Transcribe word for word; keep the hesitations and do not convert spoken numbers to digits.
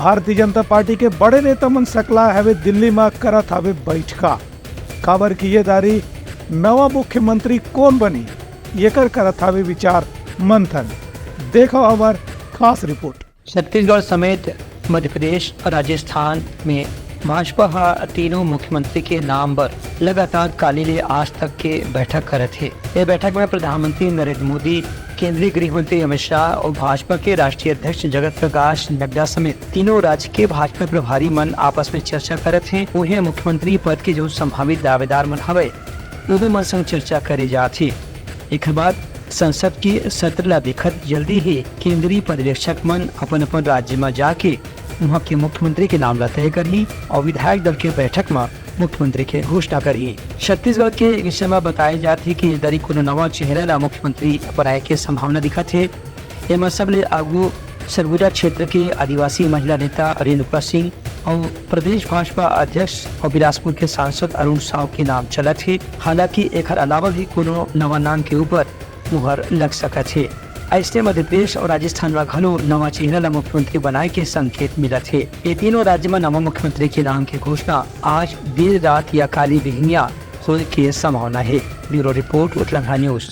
Bharatiya Janata party के बड़े नेता मन सकलाय हवे दिल्ली म करत हवे बैठका, काबर कि ये दारी नवा मुख्यमंत्री कोन बनही, येकर करत हवे विचार मंथन। देखो हमर खास रिपोर्ट। छत्तीसगढ़ समेत मध्य प्रदेश और राजस्थान में भाजपा ह तीनों मुख्यमंत्री के नाम बर लगातार काली ले आज तक के बैठक करत हे। ये बैठक में प्रधानमंत्री नरेंद्र मोदी, केंद्रीय गृह मंत्री अमित शाह और भाजपा के राष्ट्रीय अध्यक्ष जगत प्रकाश नड्डा समेत तीनों राज्य के भाजपा प्रभारी मन आपस में चर्चा करत हे। उहें मुख्यमंत्री पद के जो संभावित दावेदार मन हवे, उहू मन संग चर्चा करे जात हे। एखर बाद संसद के सत्र ला देखत जल्दी ही केंद्रीय पर्यवेक्षक मन अपन-अपन राज्य म जाके उहां के मुख्यमंत्री के नाम ला तय करही और विधायक दल के बैठक म मुख्यमंत्री के घोषणा करही। छत्तीसगढ़ के विषय म बताए जात हे कि ए दरी कोनो नवा चेहरा ला मुख्यमंत्री बनाए के संभावना दिखत हे। एमा सबले आगू सरगुजा क्षेत्र के आदिवासी महिला नेता रेणुका सिंह और प्रदेश भाजपा अध्यक्ष और बिलासपुर के सांसद अरुण साव के नाम चलत हे। हालांकि एखर अलावा भी कोनो नवा नाम के ऊपर मुहर लग सकत हे। अइसने मध्य प्रदेश और राजस्थान म घलो नवा चेहरा ल मुख्यमंत्री बनाए के संकेत मिलत हे। ये तीनों राज्य म नवा मुख्यमंत्री के नाम के घोषणा आज देर रात या काली बिहनिया होए के संभावना हे। Bureau report, Utlangha news.